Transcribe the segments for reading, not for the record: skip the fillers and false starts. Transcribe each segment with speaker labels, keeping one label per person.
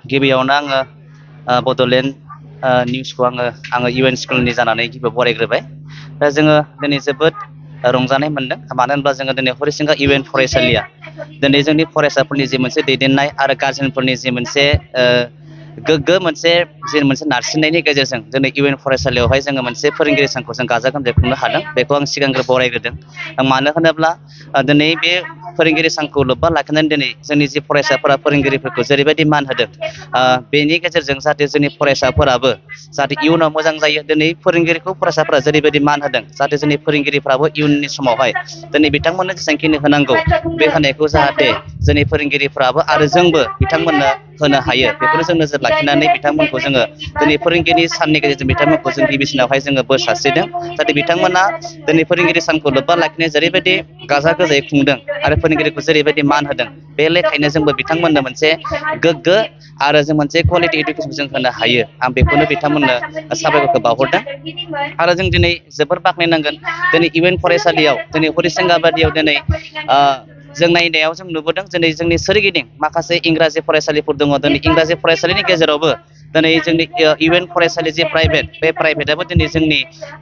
Speaker 1: गिबियावनो आङो बड'लेण्ड निउसखौ आङो इउ एन स्कुलनि जानानै गिबियाव बरायग्रोबाय। दा जोङो दिनै जोबोद रंजानाय मोनदों, मानो होनब्ला जोङो दिनै हरिसिंगा इउ एन फरायसालिया दिनै जोंनि फरायसाफोरनि जि मोनसे दैदेननाय आरो गारजेनफोरनि जि मोनसे गोग्गो मोनसे नारसिननायनि गेजेरजों दिनै इउ एन फरायसालियावहाय जोङो मोनसे फोरोंगिरि सानखौ जों गाजा गोमजायै खुंनो हादों। बेखौ आं सिगांग्रो बरायग्रोदों। मानो होनोब्ला दिनै बे फोरोंगिरि सानखौ लोब्बा लाखिनानै दिनै जोंनि जि फरायसाफोरा फोरोंगिरिफोरखौ जेरैबायदि मान होदों, बेनि गेजेरजों जाहाथे जोंनि फरायसाफोराबो जाहाथे इयुनाव मोजां जायो। दिनै फोरोंगिरिखौ फरायसाफोरा जेरैबायदि मान होदों, जाहाथे जोंनि फोरोंगिरिफ्राबो इयुननि समावहाय दिनै बिथांमोननो जेसेबांखिनि होनांगौ बे होनायखौ जाहाथे जोंनि फोरोंगिरिफ्राबो आरो जोंबो बिथांमोननो होनो हायो। बेखौनो जों नोजोर लाखिनानै बिथांमोनखौ जोङो दिनै फोरोंगिरि साननि गेजेरजों बिथांमोनखौ जों गिबिसिनावहाय जोङो बोर सारस्रिदों, जाहाथे बिथांमोना दिनै फोरोंगिरि सानखौ लोब्बा लाखिनाय जेरैबायदि गाजा गोमजायै खुंदों आरो फोरोंगिरिखौ जेरैबायदि मान होदों, बे लेखायैनो जोंबो बिथांमोननो मोनसे गोग्गो आरो जों मोनसे कुवालिटि इडुकेसन जों होनो हायो। आं बेखौनो बिथांमोननो साबायखरखौ बावहरदों। आरो जों दिनै जोबोर बाख्नायनांगोन, दिनै इउ एन फरायसालियाव दिनै हरिसिंगा बादियाव दिनै जों नायनायाव जों नुबोदों दिनै जोंनि सोरगिदिं माखासे इंराजि फरायसालिफोर दङ। दिनै इंराजि फरायसालिनि गेजेरावबो दिनै जोंनि इउ एन फरायसालि जे प्राइभेट, बे प्राइभेटआबो दिनै जोंनि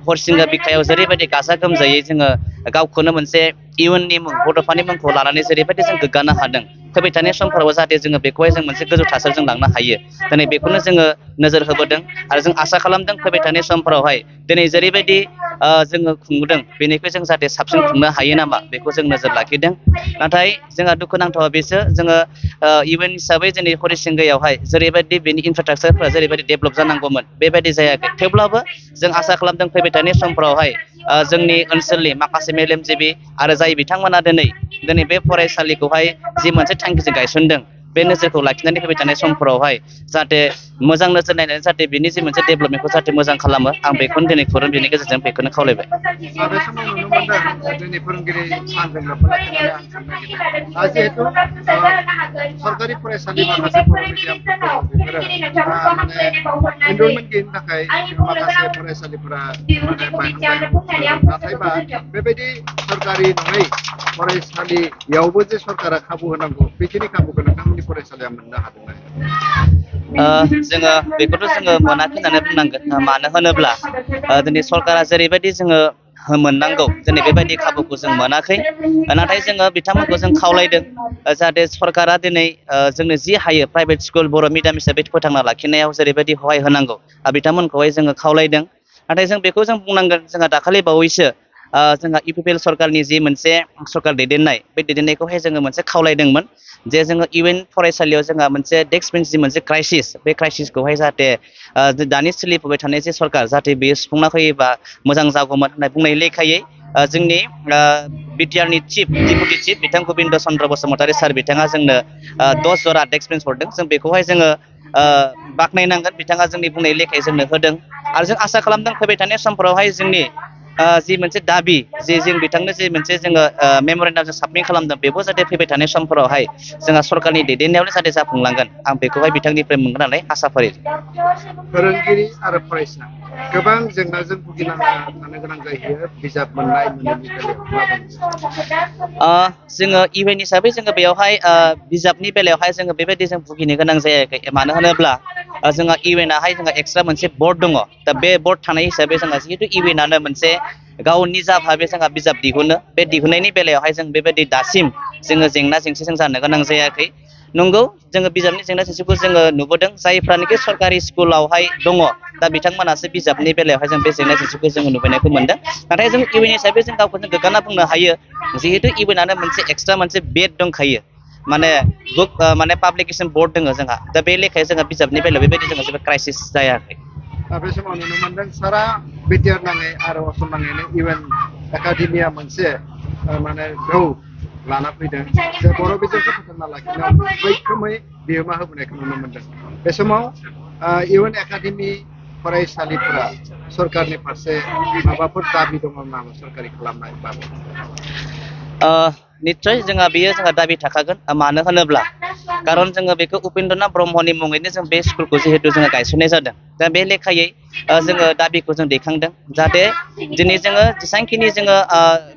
Speaker 1: हरिसिंगा बिखायाव जेरैबायदि गाजा गोमजायै जोङो गावखौनो मोनसे इयुननि मुं, बड'फानि मुंखौ लानानै जेरैबायदि जों गोग्गानो हादों, फैबाय थानाय समफोरावबो जाहाथे जोङो बेखौहाय जों मोनसे गोजौ थासारिजों लांनो हायो। दिनै बेखौनो जोङो नोजोर होबोदों आरो जों आसा खालामदों फैबाय थानाय समफोरावहाय दिनै जेरैबायदि जोङो खुंबोदों, बेनिख्रुइ जों जाहाथे साबसिन खुंनो हायो नामा, बेखौ जों नोजोर लाखिदों। नाथाय जोंहा दुखुनांथावा बेसो, जोङो इउ एन हिसाबै जोंनि हरिसिंगायावहाय जेरैबायदि बेनि इनफ्रास्ट्राकचारफोरा जेरैबायदि डेभेलप जानांगौमोन, बेबायदि जायाखै। थेवब्लाबो जों आसा खालामदों फैबाय थानाय समफोरावहाय जोंनि ओनसोलनि माखासे मेलेमजिबि आरो जाय बिथांमोना दिनै बे फरायसालिखौहाय जि मोनसे थांखिजों गायसनदों, बे नोजोरखौ लाखिनानै फैबाय थानाय समफोरावहाय जाहाथे मोजां नोजोर नायनानै जाहाथे बिनि जि मोनसे डेभेलपमेन्टखौ जाहाथे मोजां खालामो, आं बेखौनो दिनै खौरां बिनि गेजेरजों बेखौनो खावलायबाय।
Speaker 2: बे समाव नुनो मोनदों जोंनि फोरोंगिरि सानजों लोब्बा लाखिनानै आं सोंनो नागिरदों, जिहेथु सरकारि फरायसालि माखासे बर' मिडियामफोर दङ, बेफोरो माने एनरलमेन्ट गैयिनि थाखाय माखासे फरायसालिफोरा माने बायहां नाथायबा बेबायदि सरकारि नङै फरायसालियावबो जे सरकारा खाबु होनांगौ, बेखिनि खाबुखौ नोंथांमोननि फरायसालिया मोननो हादोंना?
Speaker 1: जोङो बेखौथ' जोङो मोनाखै होननानै बुंनांगोन। मानो होनोब्ला दिनै सरकारा जेरैबायदि जोङो मोननांगौ, दिनै बेबायदि खाबुखौ जों मोनाखै। नाथाय जोङो बिथांमोनखौ जों खावलायदों जाहाथे सरकारा दिनै जोंनो जि हायो प्राइभेट स्कुल बर' मिडियाम हिसाबै फोथांना लाखिनायाव जेरैबायदि सहाय होनांगौ, बिथांमोनखौहाय जोङो खावलायदों। नाथाय जों बेखौ जों बुंनांगोन, जोंहा दाखालि बावैसो जोंहा इउ पि पि एल सरकारनि जि मोनसे सरकार दैदेननाय, बे दैदेननायखौहाय जोङो मोनसे खावलायदोंमोन जे जोङो इउ एन फरायसालियाव जोंहा मोनसे डेस्क बेन्च जि मोनसे क्राइसिस, बे क्राइसिसखौहाय जाहाथे दानि सोलिफुबाय थानाय जे सरकार, जाहाथे बेयो सुफुंना होयोबा मोजां जागौमोन होननाय बुंनाय लेखायै जोंनि बिटिआरनि डिपुटि चिफ बिथां गबिन्द चन्द्र बसुमतारी सार बिथाङा जोंनो 10 जरा डेस्क बेन्च हरदों। जों बेखौहाय जोङो बाख्नायनांगोन, बिथाङा जोंनि बुंनाय लेखायै जोंनो होदों। आरो जों आसा खालामदों फैबाय थानाय समफोरावहाय जोंनि जि मोनसे दाबि, जे जों बिथांनो जि मोनसे जोङो मेम'रेन्डाम जों साबमिट खालामदों, बेबो जाहाथे फैबाय थानाय समफोरावहाय जोंहा सरकारनि दैदेननायावनो जाहाथे जाफुंलांगोन, आं बेखौहाय बिथांनिफ्राय मोनगोन होननानै आसा फारियो।
Speaker 2: फोरोंगिरि आरो फरायसा गोबां जेंनाजों भुगिनांना थानो गोनां जायो बिजाब मोननाय मोनैनि बेलायाव।
Speaker 1: जोङो इउ एन हिसाबै जोङो बेयावहाय बिजाबनि बेलायावहाय जोङो बेबायदि जों भुगिनो गोनां जायाखै। मानो होनोब्ला जोंहा इउ एनआहाय जोंहा एक्सट्रा मोनसे बर्ड दङ। दा बे बर्ड थानाय हिसाबै जोंहा जिहेतु इउ एनआनो मोनसे गाव निजा भाबे जोंहा बिजाब दिहुनो, बे दिहुननायनि बेलायावहाय जों बेबायदि दासिम जोङो जेंना जेंसिजों जानो गोनां जायाखै। नंगौ, जोङो बिजाबनि जेंना जेंसिखौ जोङो नुबोदों, जायफ्रानोखि सरकारि स्कुलावहाय दङ, दा बिथांमोनासो बिजाबनि बेलायावहाय जों बे जेंना जेंसिखौ जोङो नुबोनायखौ मोनदों। नाथाय जों इउ एन हिसाबै जों गावखौ जों गोग्गाना बुंनो हायो, जिहेतु इउ एनआनो मोनसे एक्सट्रा मोनसे बेड दंखायो, माने बुक माने पाब्लिकेसन बर्ड दङ जोंहा। दा बे लेखायै जोंहा बिजाबनि बेलायाव बेबायदि जोंहा जेबो क्राइसिस जायाखै।
Speaker 2: बे समाव नुनो मोनदों सारा बिटिआर नाङै आरो असम नाङैनो इउ एन एकाडेमिया मोनसे माने गौ लाना फैदों, जे बर' बिजोंखौ फोथांना लाखिनायाव मैखोमै बिहोमा होबोनायखौ नुनो मोनदों। बे समाव इउ एन एकाडेमि फरायसालिफोरा सरकारनि फारसे माबाफोर दाबि दङ नामा सरकारि खालामनाय बाबद?
Speaker 1: निश्चय जोंहा बेयो जोंहा दाबि थाखागोन मानो होनोब्ला कारन जोङो बेखौ उपेन्द्रनाथ ब्रह्मनि मुङैनो जों बे स्कुलखौ जिहेतु जोङो गायसननाय जादों दा बे लेखायै जोङो दाबिखौ जों दैखांदों जाहाथे दिनै जोङो जेसांखिनि जोङो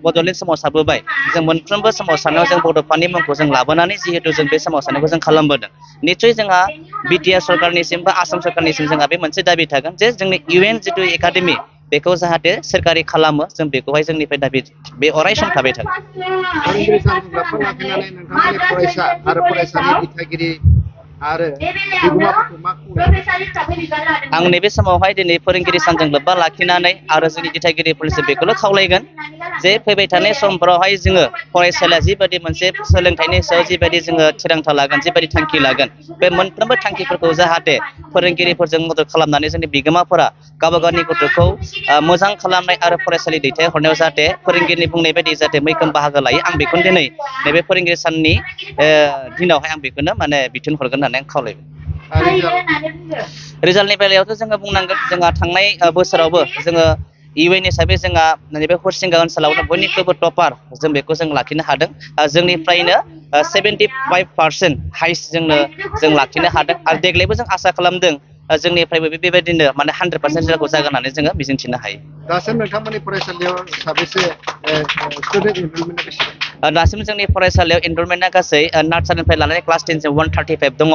Speaker 1: बड'लेण्ड सोमावसारबोबाय जों मोनफ्रोमबो सोमावसारनायाव जों बड'फानि मुंखौ जों लाबोनानै जिहेतु जों बे सोमावसारनायखौ जों खालामबोदों निश्चय जोंहा बिटिआर सरकारनिसिम बा आसाम सरकारनिसिम जोंहा बे मोनसे दाबि थागोन जे जोंनि इउएन जितु एकाडेमि बेखौ जाहाथे सोरखारि खालामो जों बेखौहाय जोंनिफ्राय दाबि बे अराय सम थाबाय थागोन
Speaker 2: फोरोंगिरि सानजोंब्लाबो लाखिनानै नोंथांमोननि फरायसा आरो फरायसानि दिथागिरि आरो बिगोमाफोरखौ मा खावलायो
Speaker 1: आं नैबे समावहाय दिनै फोरोंगिरि सानजों लोब्बा लाखिनानै आरो जोंनि दिथागिरिफोरनिसिम बेखौल' खावलायगोन जे फैबाय थानाय समफोरावहाय जोङो फरायसालिया जिबायदि मोनसे सोलोंथाइनि सायाव जिबायदि जोङो थिरांथा लागोन जिबायदि थांखि लागोन बे मोनफ्रोमबो थांखिफोरखौ जाहाथे फोरोंगिरिफोरजों मदद खालामनानै जोंनि बिगोमाफोरा गावबा गावनि गथ'खौ मोजां खालामनाय आरो फरायसालि दैथायहरनायाव जाहाथे फोरोंगिरिनि बुंनाय बायदि जाहाथे मैखोम बाहागो लायो आं बेखौनो दिनै नैबे फोरोंगिरि साननि दिनावहाय आं बेखौनो माने बिथोन हरगोन होननानै आं खावलायबाय रिजाल्टनि बेलायावथ' जोङो बुंनांगोन जोंहा थांनाय बोसोरावबो जोङो इउएन हिसाबै जोंहा नैबे हरिसिंगा ओनसोलावनो बयनिख्रुइबो टपार जों बेखौ जों लाखिनो हादों जोंनिफ्रायनो 75% हाइस्ट जों लाखिनो हादों आरो देग्लायबो जों आसा खालामदों जोंनिफ्रायबो बेबायदिनो माने 100% रिजाल्टखौ जागोन होननानै जोङो मिजिंथिनो हायो
Speaker 2: दासिम नोंथांमोननि फरायसालियाव साबेसे स्टुडेन्ट एनरलमेन्टआ बेसे
Speaker 1: दासिम जोंनि फरायसालियाव एनरलमेन्टआ गासै नार्सारिनिफ्राय लानानै क्लास 10 जों 135 दङ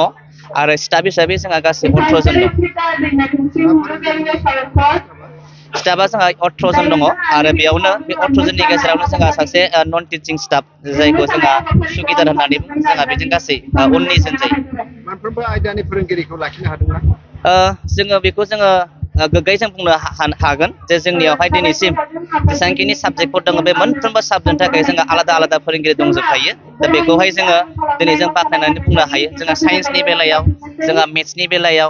Speaker 1: आरो स्टाफ हिसाबै जोंहा गासै 18 जन दं स्टाफा जोंहा 18 जन दङ आरो बेयावनो बे 18 जननि गेजेरावनो जोंहा सासे नन टिचिं स्टाफ जायखौ जोंहा सुगिदार होननानै बुङो जोंहा बेजों गासै 19 जन जायो
Speaker 2: मोनफ्रोमबो आयदानि फोरोंगिरिखौ लाखिनो हादोंना
Speaker 1: जोङो बेखौ जोङो गोग्गायै जों बुंनो हागोन जे जोंनियावहाय दिनैसिम जेसेबांखिनि साबजेक्टफोर दङ बे मोनफ्रोमबो साबजेक्टनि थाखाय जोंहा आलादा आलादा फोरोंगिरि दंजोबखायो दा बेखौहाय जोङो दिनै जों बाख्नायनानै बुंनो हायो जोंहा साइन्सनि बेलायाव जोंहा मेथ्सनि बेलायाव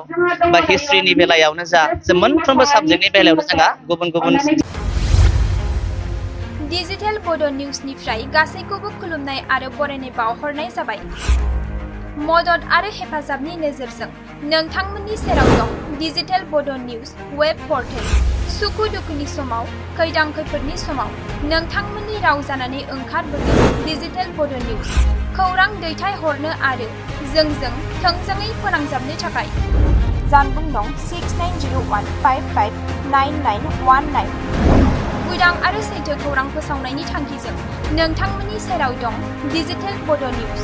Speaker 1: बा हिस्ट्रिनि बेलायावनो जा जों मोनफ्रोमबो साबजेक्टनि बेलायावनो जोंहा गुबुन गुबुन
Speaker 3: डिजिटेल बड' निउसनिफ्राय गासैखौबो खुलुमनाय आरो बरायनाय बावहरनाय जाबाय मदद आरो हेफाजाबनि नोजोरजों नोंथांमोननि सेराव दं डिजिटेल बड' निउस वेब पर्टेल सुखु दुखुनि समाव खैदां खैफोदनि समाव नोंथांमोननि राव जानानै ओंखारबोदों डिजिटेल बड' निउस खौरां दैथायहरनो आरो जोंजों थोंजोङै फोनांजाबनो थाखाय जानबुं नं 6901559919 उदां आरो सैथो खौरां फोसावनायनि थांखिजों नोंथांमोननि सेराव दं डिजिटेल बड' निउस